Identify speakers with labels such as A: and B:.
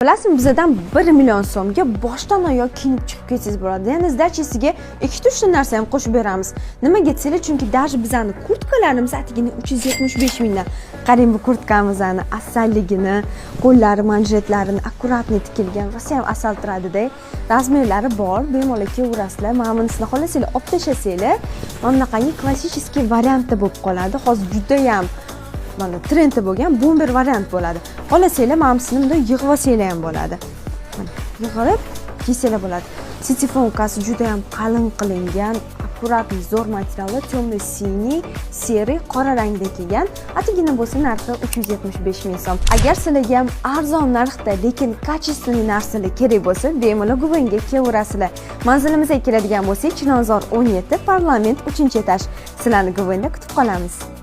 A: Bilasizmi, bizadan 1 million so'mga boshdan oyoq kiyinib chiqib ketsangiz bo'ladi. Ya'ni сдача siga ikkita, uchta narsa ham qo'shib beramiz. Nimaga desanglar, chunki даже bizani kurtkalarimiz atigini 375 mingdan. Qarang, bu kurtkamizni asalligini, qo'llari, manjetlarini аккуратный tikilgan, rosa ham asal turadida. Размер lari bor, bemalol kiyaverasizlar. Mana bunisini xohlasanglar olib tashlasanglar, mana bunaqangi klassический variantda bo'lib qoladi. Hozir judayam mana trendda bo'lgan bomber variant bo'ladi. Xohlasanglar, mana bunisini bunday yig'ib olsanglar ham bo'ladi. Mana yig'ilib kiysanglar bo'ladi. Сетифонка si juda ham qalin qilingan, аккуратный, zo'r materialda, темный синий, серый, qora rangda kelgan. Atigina bo'lsa narxi 375 ming so'm. Agar sizlarga ham arzon narxda, lekin качественный narsalar kerak bo'lsa, bemalol Guvenga kelaverasizlar. Manzilimizga keladigan bo'lsak, Chilonzor 17, Parlament 3 этаж. Sizlarni Guvenda kutib qolamiz.